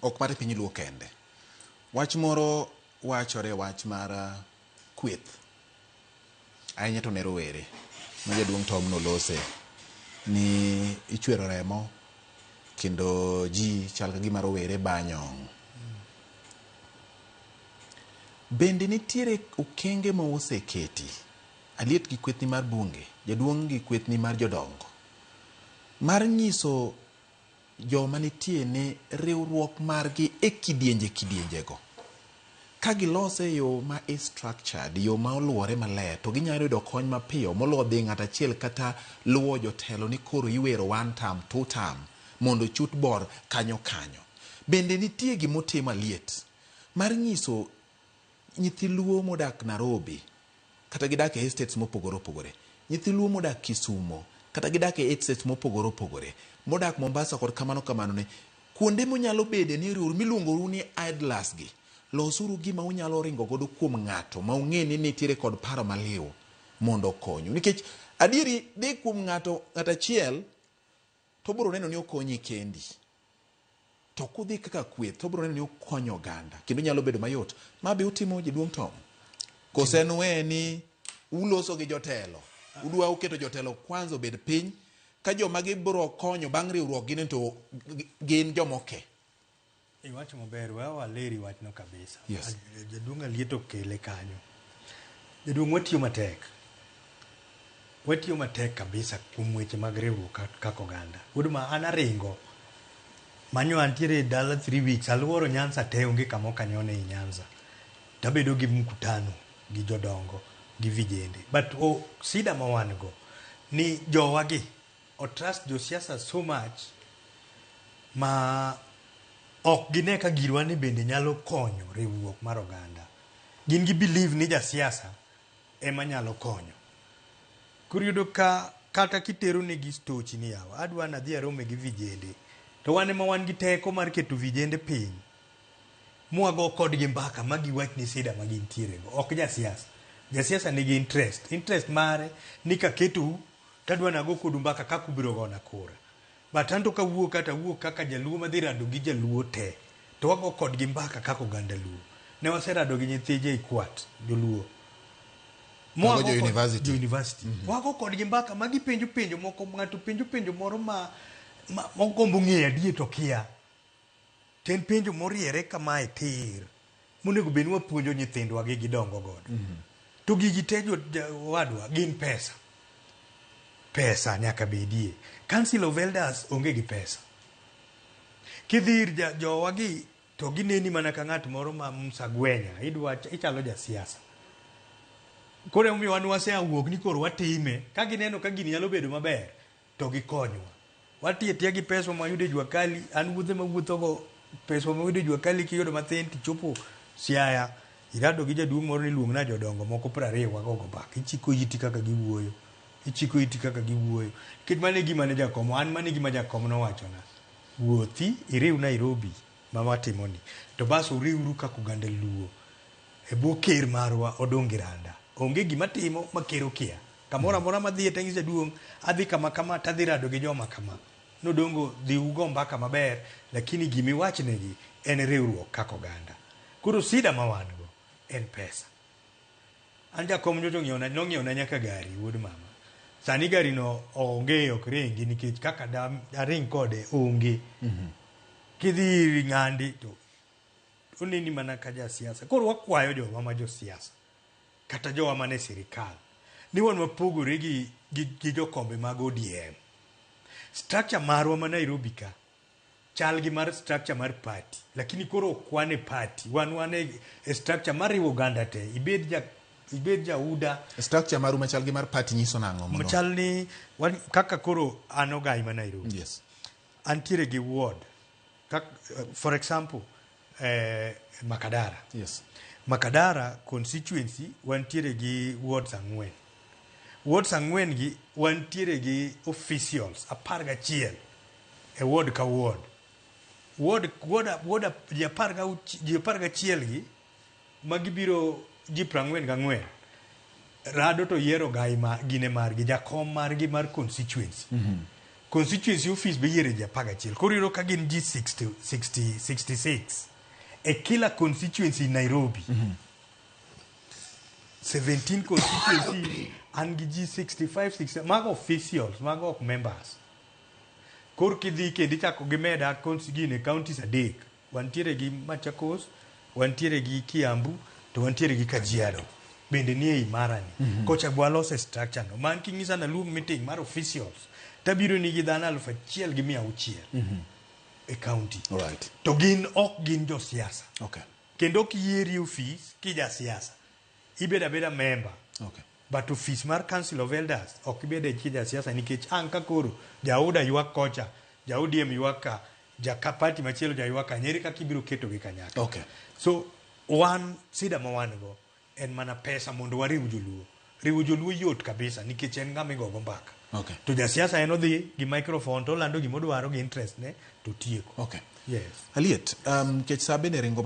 Ok mar piny Luo kende. Wach moro wachore wach mar kweth. Ahinya to ne rowere ma jaduong' Tom nolose ni ichwero remo kendo ji chal ka gima rowere ba nyong'. Bende nitiere okenge ma oseketi aliet gi kwethni mar bunge, jaduong' gi kwethni mar jodongo mar nyiso joma nitie ni riwruok margi e kidienje kidienje go ka gilose e yo ma is structured, yo ma oluwore maler to ginyalo yudo kony mapiyo moloyo dhi ng'ato achiel kata luwo jotelo ni koro iwero one term, two term mondo chut bor kanyo kanyo. Bende nitie gimotim aliet mar nyiso nyithi Luo modak Nairobi kata gidak e estates mopogore opogore, nyithi Luo modak Kisumo kata gidak e estates mopogore opogore, modak Mombasa kod kamano kamano ni kuonde munyalo bede ni riwruok miluongoru ni idlers gi, losuru gima unyalo ringo godo kuom ng'ato ma ung'e ni nitiere kod paro maliw mondo okonyu. Nikech adieri dhi kuom ng'ato ng'at achiel to obiro neno ni okonyi kendi. To kudhi kaka kweth to obiro neno ni okonyo oganda kendo nyalo bedo mayot. Ma be utimo jaduong' Tom? Kose en uwe ni uloso gi jotelo? Udwa uketo jotelo kwanza obed piny ka joma gibiro konyo bang' riwruok gin to gin joma oke. Iwacho maber, we waleri wachno kabisa. Yes. Jaduong' Aliet okele kanyo. Jaduong' watiyo matek. Watiyo matek kabisa kuom weche mag riwruok kaka oganda. Wuod ma an aringo. Manyo antiere e dala 3 weeks, aluoro Nyanza te onge kama ok anyone ei Nyanza. Tabedo gi mkutano gi jodongo gi vijende. But oh, sida ma wan go ni jowa gi o trust josiasa so much ma ok gine ka girwa ni bende nyalo konyo riwruok mar oganda. Gin gi believe ni jasiasa ema nyalo konyo. Koro iyudo ka kata kitero negi stochi ni yawa adwa nadhi arome gi vijende to wan ema wan gi teko mar keto vijende piny mwago kodgi mbaka ma giwachni sida ma gintiere go ok jasiasa. Jasiasa nigi interest, interest mare ni kaketou tadwa nago kodu mbaka kaka ubiro gona kura. But anto kawuok kata awuok kaka jaluo madhi rado gi jaluo te to wago kodgi mbaka kaka oganda luo. Ne waserado gi nyithi JKUAT joluo. Mago jo university. Jo university. Wago kodgi mbaka ma gipenjo penjo moko ng'ato penjo penjo moro ma mogombo ng'eyo adier to kia. To en penjo moriere kamae tir monego bed ni wapuonjo nyithindwa gi gidongo godo. To gigi te wadwa gin pesa. Pesa nyaka bedie. Council of Elders onge gi pesa. Kidhi ir jowa gi to gineni mana ka ng'at moro ma msagwenya, idwa ichalo jasiasa. Koro emomiyo wan wasea wuok ni koro watime, ka gineno ka gini nyalo bedo maber to gikonywa. Watiyo atiya gi pesa mwayudo e jua kali, an wuodhe mawuothogo, pesa mwayudo e jua kali kiyudo mathin tichopo Siaya, irado gi jaduong' moro ni luongna jodongo moko 20 wagogo mbaka, ichiko iti kaka giwuoyo, ichiko iti kaka giwuoyo. Nikech mano e gima ne jakom, an mano e gima jakom nowachona. Wuothi iriw Nairobi ma watimoni, to bas uriwru kaka oganda Luo e bwo ker marwa Odungi Randa. Onge gima timo ma ker okia. Kamoro amora madhiye to anyiso jaduong' adhi kama kama to adhi rado gi joma kama. Nodongo dhi ugo mbaka maber lakini gima iwachnegi en riwruok kaka oganda. Koro sida ma wan go en pesa. An jakom nyocha ong'iewona nong'iewona nyaka gari wuod mama. Sani gari no onge ok ringi nikech kaka daring kode onge. Kidhi ir Ng'andi to oneni mana ka jasiasa. Koro wakwayo jowa ma josiasa kata jowa man e sirikal ni wan wapogore gi, gi, gi jokombe mag ODM. Structure marwa ma Nairobi ka chal gi mar structure mar party, lakini koro ok wan e party, wan wan e, e structure mariwo oganda te. Ibed ja ibed ja UDA Structure maru machal gi mar party nyiso nang'o? Mondo- machal ni wan, kaka koro an ogai ma Nairobi. Yes. Antiere gi ward. Kak, for example, Makadara. Yes. Makadara constituency wantiere gi wards ang'wen. Wards ang'wen gi wantiere gi officials 11 e ward ka ward. Ward, ward, ward ji 11 gi magibiro ji 44 rado to yiero gai ma gine margi jakom margi mar constituency. Constituency office be iyiere ji 11. Koro iyudo ka gin ji 60, 60, 66 e kila constituency in Nairobi. 17 constituencies an gi ji 65, 60, mago officials, mago ok members. Koro kidhi kendo ichako gimeda gine counties adek. Wantiere gi Machakos, wantiere gi Kiambu, to wantiere gi Kajiado. Bende nie ei mara ni. Kocha be walose structure no. Man king'isa naluong meeting mar officials, tabiro ni gi dhano 1600 e county. To gin ok gin josiasa. Kendo ok yieri e ofis ki jasiasa. Ibedo abeda member. But office mar Council of Elders ok ibede ki jasiasa nikech ang' ka koro ja UDA ywak kocha, ja ODM ywak ka, ja ka party machielo ja ywak ka, nyeri kaka ibiro ketogi kanyakla. So wan sida ma wan go en mana pesa mondo wariw joluo. Riwo joluo yot kabisa nikech en ng'ama igogo mbaka. To jasiasa en odhi gi microphone to olando gima odwaro gi interest ne to tieko. Yes. Aliet, nikech saa bende ringo.